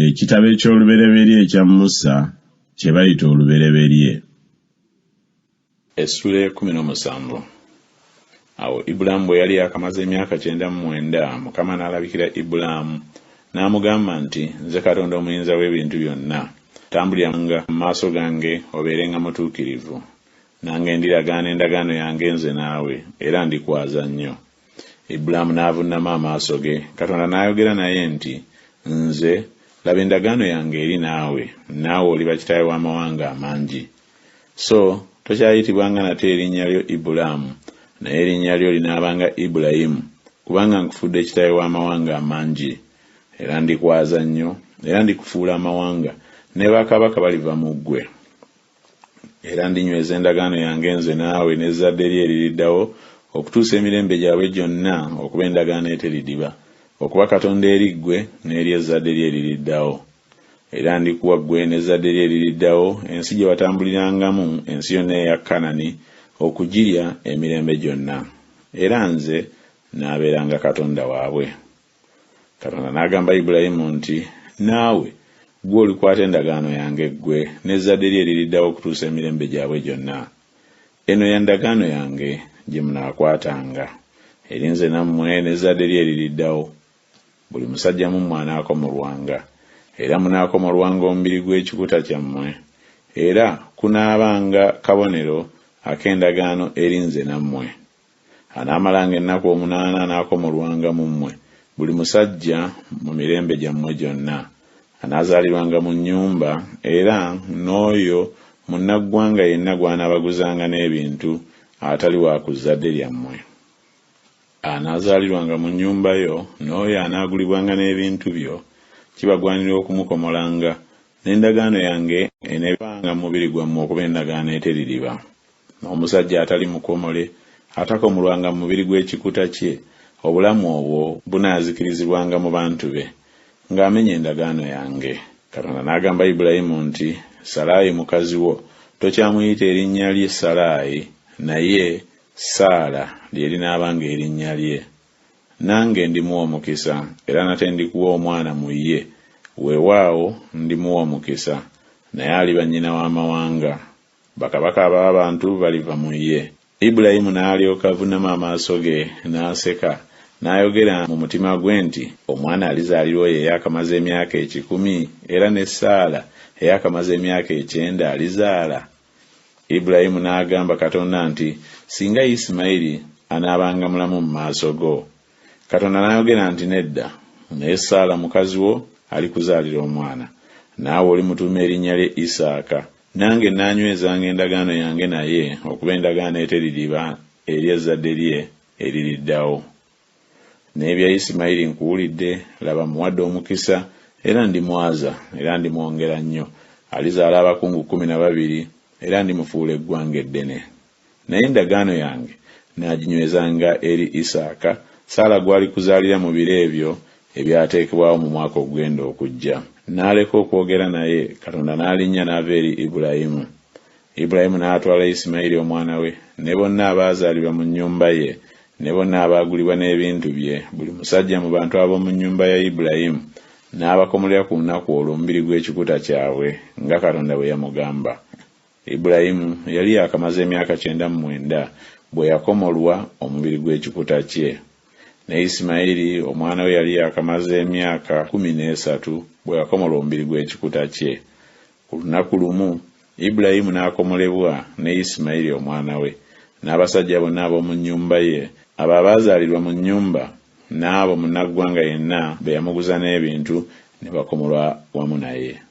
Ekitabo eky'Olubereberye ekya Musa kye bayita Olubereberye. Essuula ey'ekkumi n'omusanvu. Awo Ibulaamu bwe yali yaakamaze emyaka 99, Mukama n'alabikira Ibulaamu, n'amugamba nti, Nze Katonda Omuyinza w'ebintu byonna, tambuliranga mu maaso gange obeerenga mutuukirivu. Nange ndiragaana endagaano yange nze naawe, era ndikwaza nnyo. Ibulaamu n'avunnama amaaso ge, Katonda n'ayogera naye nti, Nze, laba endagaano yange eri naawe, naawe oliba kitaawe w'amawanga amangi. So tokyayitibwanga nate erinnya lyo Ibulaamu, naye erinnya lyo linaabanga Ibulayimu, kubanga nkufudde kitaawe w'amawanga amangi. Era ndikwaza nnyo, era ndikufuula amawanga, ne bakabaka baliva mu ggwe. Era ndinyweza endagaano yange nze naawe n'ezzadde lyo eririddawo okutuusa emirembe gyabwe gyonna okuba endagaano eteridiba, okuba Katonda eri ggwe n'eri ezzadde lyo eririddawo. Era ndikuwa ggwe n'ezzadde lyo eririddawo ensi gye watambulirangamu, ensi yonna eya Kanani, okugirya emirembe gyonna. Era nze naabeeranga Katonda waabwe. Katonda n'agamba Ibulayimu nti, Naawe, ggwe olikwata endagaano yange ggwe n'ezzadde lyo eririddawo okutuusa emirembe gyabwe gyonna. Eno ya ndagaano yange gye munaakwatanga, eri nze nammwe n'ezzadde lyo eririddawo. Buli musajja mu mmwe anaakomolwanga, era munaakomolwanga omubiri gw'ekikuta kyammwe, era kunaabanga kabonero ak'endagaano eri nze nammwe. Anaamalanga ennaku omunaana anaakomolwanga mu mmwe, buli musajja mu mirembe gyammwe gyonna, anaazaalirwanga mu nnyumba, era n'oyo munnaggwanga yenna gw'anaabaguzanga n'ebintu, atali wa ku zzadde lyammwe. Anaazaalirwanga mu nnyumba yo, n'oyo anaagulibwanga n'ebintu byo, kibagwanira okumukomolanga, n'endagaano yange eneebanga mu mubiri gwammwe okuba endagaano eteririba. N'omusajja atali mukomole, atakomolwanga mu mubiri gw'ekikuta kye, obulamu obwo bunaazikirizibwanga mu bantu be, ng'amenye endagaano yange. Katonda n'agamba Ibulayimu nti, Salaayi mukazi wo tokyamuyita erinnya lye Salaayi, naye Saala lye linaabanga erinnya lye. Nange ndimuwa omukisa, era nate ndikuwa omwana mu ye, weewaawo, ndimuwa omukisa, naye aliba nnyina w'amawanga. Bakabaka ab'abantu baliva mu ye. Ibulayimu n'alyoka avunnama amaaso ge, n'aseka, n'ayogera mu mutima gwe nti, Omwana alizaalirwa oyo eyaakamaze emyaka 100, era ne Saala eyaakamaze emyaka ekyenda alizaala? Ibulayimu n'agamba Katonda nti, Singa Isimayiri anaabanga mulamu mu maaso go! Katonda n'ayogera nti, Nedda, naye Saala mukazi wo alikuzaalira omwana, naawe olimutuuma erinnya lye Isaaka, nange nnaanywezanga endagaano yange naye okuba endagaano eteririba eri ezzadde lye eririddawo. N'ebya Isimayiri nkuwulidde, laba, mmuwadde omukisa, era ndimwaza, era ndimwongera nnyo, alizaala abakungu 12, era ndimufuula eggwanga eddene. Naye endagaano yange nnaaginywezanga eri Isaaka, Saala gw'alikuzaalira mu biro ebyo ebyateekebwawo mu mwaka ogugenda okujja. N'aleka okwogera naye, Katonda n'alinnya n'ava eri Ibulayimu. Ibulayimu n'atwala Isimayiri omwana we, ne bonna abaazaalirwa mu nnyumba ye, ne bonna abaagulibwa n'ebintu bye, buli musajja mu bantu ab'omu nnyumba ya Ibulayimu, n'abakomolera ku lunaku olwo omubiri gw'ekikuta kyabwe, nga Katonda bwe yamugamba. Ibulayimu yali yaakamaze emyaka 99 bwe yakomolwa omubiri gw'ekikuta kye. Ne Isimayiri omwana we yali yaakamaze emyaka 13 bwe yakomolwa omubiri gw'ekikuta kye. Ku lunaku lumu Ibulayimu n'akomolebwa ne Isimayiri omwana we, n'abasajja bonna ab'omu nnyumba ye, abo abaazaalirwa mu nnyumba, n'abo munnaggwanga yenna be yamuguza n'ebintu, ne bakomolwa wamu naye.